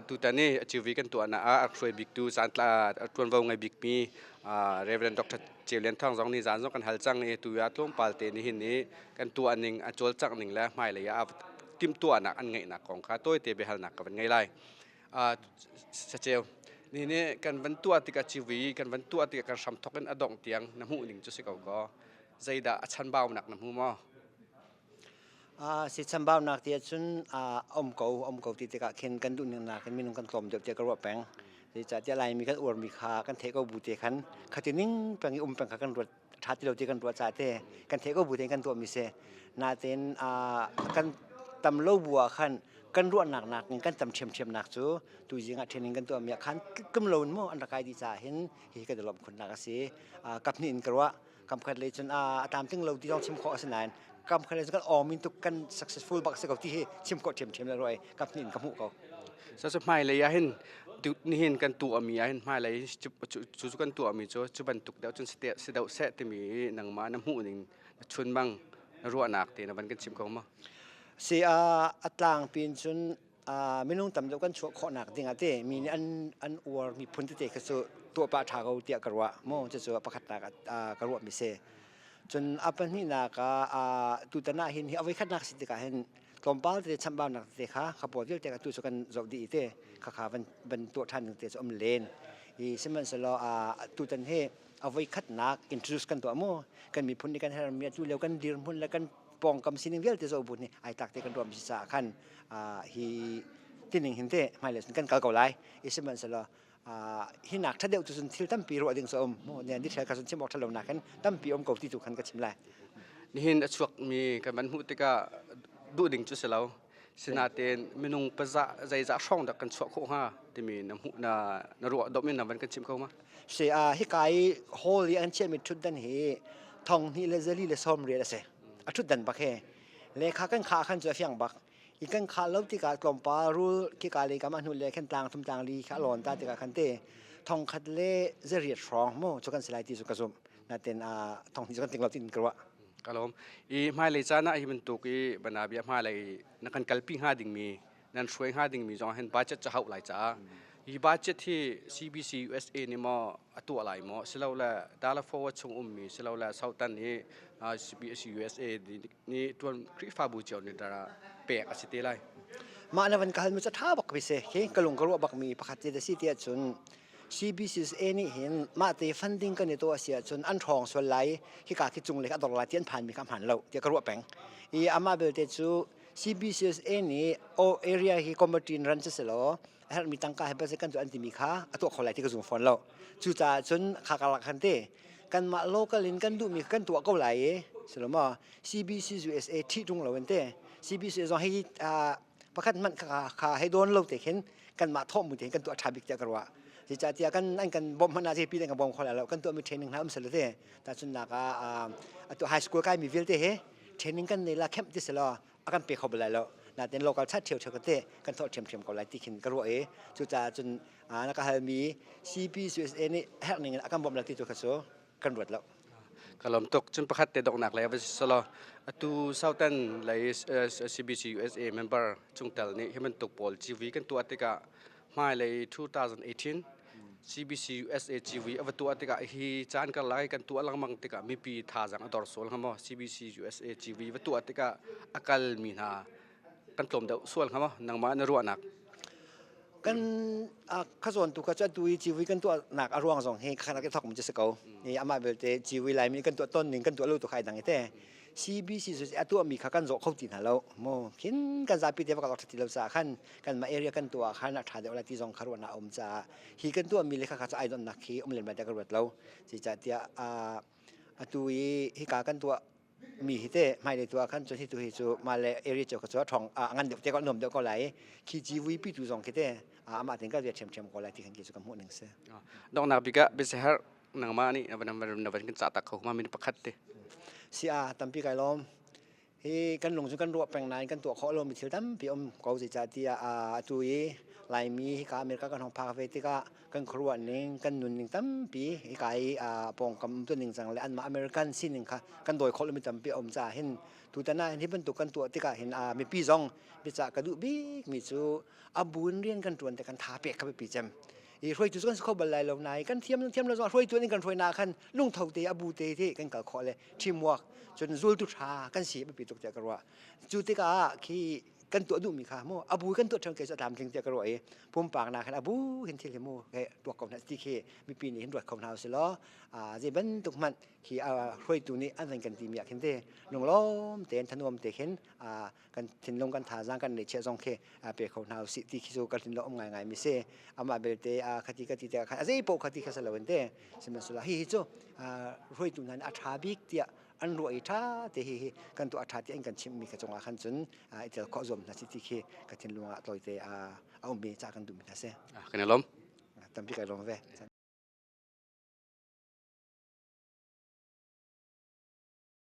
Tutan i civui kan tuahnak ah a hruai biktu caantla ṭuanvo ngei bikmi Reverend Dr. Ceu Lian Thawng zong nih zaan zong kan hal cang i tu ah tlawmpal te nihin i kan tuah ning a cawlcangh ning le hmailei ah timhtuahnak an ngeihnak kong kha tawite biahalnak ka van ngei lai. Saceu, nihin i kan van tuah tikah civui kan van tuah tikah kan hramthok in a dongh tiang na hmuh ning cu si ko kaw zeidah a chanbaunak na hmu maw? Si chambaunak ti ahcun a um ko, um ko ti tikah khin kan duhning nakin minung kan tlawm deuh tiah ka ruah peng. Zeicahtiah Laimi kan uarmi kha kan theih ko bu te khan khati ning peng i um peng kha kan ruat ṭha ti lo ti kan ruah caah te kan theih ko bu tein kan tuahmi si. Natein kan tam lo bu ah khan kan ruahnak nakin kan tam ṭhiamṭhiamnak cu tuzing ah training kan tuahmi ah khan tlum lo in maw an rak kai dih caah hin hihi kan i lawmh khunnak a si. Kap hnih in ka ruah. Kamkhat lei cun a tlamtling lo ti zong chim khawh a si nain kamkhat lei cun kan awmin tuk kan successful bak si ko ti hi chim khawh ṭhiamṭhiam le ruah i kaphnih in ka hmuh ko. So cu hmailei ah hin nihin kan tuahmi ah hin hmailei cu cu kan tuahmi cu cu bantuk deuh cun si deuh seh timi nangmah na hmuh ning na chunmang na ruahnak te na van kan chim ko ma? Si a tlangpi in cun minung tam deuh kan chuah khawhnak ding ah te mi nih an uar mi phun tete kha cu tuah pah ṭha ko tiah ka ruah mu. Cucu pakhatnak ah ka ruahmi si. Cun a pahnihnak ah tutan ah hin hi a voikhatnak si tikah hin tlawmpal tete chambaunak tete kha kha pawl vialte kha tu cu kan zoh dih i te khakha van van tuah ṭhan ding te cu um len i sihmanhsehlaw tutan hi a voikhatnak introduce kan tuah mu. Kan miphun nih kan hermi atu lio kan dirhmun le kan pawngkam sining vialte zoh bu nih ai tlak te kan ruahmi si caah khan hi tining hin te hmailei cun kan kal ko lai i sihmanhsehlaw hi nak ṭha deuh tu cun thil tampi ruah ding cu a um mu ne detail kha cun chim awk ṭha lo nak hin tampi um ko ti tu khan ka chim lai. Nihin a chuakmi kan van hmuh tikah duh ding cu si lo. Sinain minung pazah zeizah hrawng dah kan chuah khawh hnga timi na hmuh na na ruah dom in na van kan chim kho ma? Si hika i hall i an chiahmi ṭhutdan hi thong hnih le zali le sawm riat a si. A ṭhutdan bak he. Le kha kan khah khan cu a fiang bak. I kan khah lo tikah tlawmpal rul khika le kam ah hnu le khan tlang thum tlang li kha a lawn ta tikah khan te thong khat le zariat hrawng mu cu kan si lai ti cu ka zumh. Natin thong hnih cu kan ting lo tiin ka ruah. Ka lawm. I hmailei caan ah hi bantuk i banabia hmailei na kan kalpi hnga dingmi nan hruai hnga dingmi zong hin budget cu hauh lai caah hi budget hi CBC USA nih maw a tuah lai maw silole Dallas Forward chung ummi silole Southern hi CBC USA nih tuan Khrihfabu cio nih dara pek a si te lai. Mah na van ka halmi cu tha bak mi si. Hi ka lung ka ruah bak mi pakhat te si ti ahcun CBCSA nih hin mah te funding kan i tuah a si ahcun an ṭhawng sual lai i hika khi cung lei kha a dor lai ti an phanmi kha hmaan lo tiah ka ruah peng. I amah belte cu CBCSA nih o area hi committee in ran si selaw a herhmi tangka he budget kan tuah an timi kha a tuah kho lai ti ka zum fawn lo. Cucaah cun kha karlak khan te kanmah local in kan duhmi kan tuah ko lai i si lo maw CBCUSA ṭhih ṭung lo in te CBC zong hi pakhat hmanh kha kha hei dawn lo te khin kanmah thawh mu te kan tuah ṭha bik tiah ka ruah. Zeicahtiah kan an kan bawmh hmanh ah zeipi kan bawm kho lai lo. Kan tuahmi training hna um sel te. Tahchunhnak ah atu high school kaimi vialte he training kan nei la camp ti selaw a kan pe kho bal lai lo. Natin local chat ṭheu ṭheu te kan thawh ṭhiamṭhiam ko lai ti khin ka ruah i cucaah cun na ka halmi CPCSA nih herh ning in a kan bawmh lo ti tu kha cu kan ruat lo. Ka lawm tuk. Cun pakhat te donghnak lei va si selaw atu Southern lei CBC USA member chungtel nih hi bantuk pawl CV kan tuah tikah hmailei 2018 CBC USA CV a va tuah tikah hi caan karlak i kan tuah lengmang tikah mipi thazaang a dor sual hnga maw? CBC USA CV va tuah tikah a kalmi hna kan tlawm deuh sual hnga maw? Nangmah na ruahnak? Kan kha zawn tu kha cu atu i civui kan tuahnak a ruang zong hi kha rak i thawk mi cu si ko. I amah belte civui Laimi kan tuah ton ning kan tuah lo tu kha ai dang i te. CBC cu a tuahmi kha kan zawh kho ti hna lo. Mu khin kan zapi te va ka ti lo caah khan kanmah area kan tuah ah khan a ṭha deuh lai ti zong kha ruahnak a um caah hi kan tuahmi le kha kha cu ai donnak khi um len lai tiah ka ruat lo. Zeicahtiah atu i hika kan tuah mi hi te hmailei tu ah khan cun hi tu hi cu mah le area cio kha cu a ṭhawng a ngan deuh te ko nuam deuh ko lai i khi civui pitu zong khi te amah tin ka ve ṭhiamṭhiam ko lai ti khan khi cu ka hmuh ning si. Donghnak bik ah biaherh nangmah nih na van kan cah tak kho ma min pakhat te. Si a tampi kai lawm. Hi kan lung cu kan ruah peng nain kan tuah khawh lomi thil tampi um ko zeicahtiah atu i Laimi hika America kan hong phak ve tikah kan khuaruah ning, kan nunning tampi hika i pawngkam umtu ning cang le anmah American sining kha kan dawi khawh lomi tampi a um caah hin tutan ah hin hi bantuk kan tuah tikah hin mipi zong biacah ka duh bikmi cu a bu in rian kan ṭuan te kan tha pek kha biapi cem. I hruaitu cu kan si kho bal lai lo nain kan thiam thiam lo zong hruaitu in kan hruainak khan lungtho te a bu te te kan kal khawh le teamwork cun zultu ṭha kan si biapi tuk tiah ka ruah. Cu tikah khi kan tuah duhmi kha mu abu kan tuah ṭhan ke cu a tlamtling tiah ka ruah i pumpak nak hin abu hin thil hi mu he tuak ko hna ti khi mipi nih hin ruat kho hna usih law zei bantuk hmanh khi hruaitu nih an van kan timi ah khin te lunglawm tein thanuam te khin kan thinlung kan thazaang kan neihchiah zong khi pe kho hna usih ti khi cu kan thinlung um ngaingai mi si. Amah belte khati ka ti te khan a zei paoh khati kha si lo in te sihmanhsehlaw hihi cu hruaitu hna nih a ṭha bik tiah an ruah i ṭha te hi hi kan tuah ṭha ti an kan chimhmi kha cungah khan cun i tel khawh zuam hna si ti khi ka thinlung ah tawite a ummi ca kan duhmi hna si. Kan i lawm. Tampi kai lawm ve.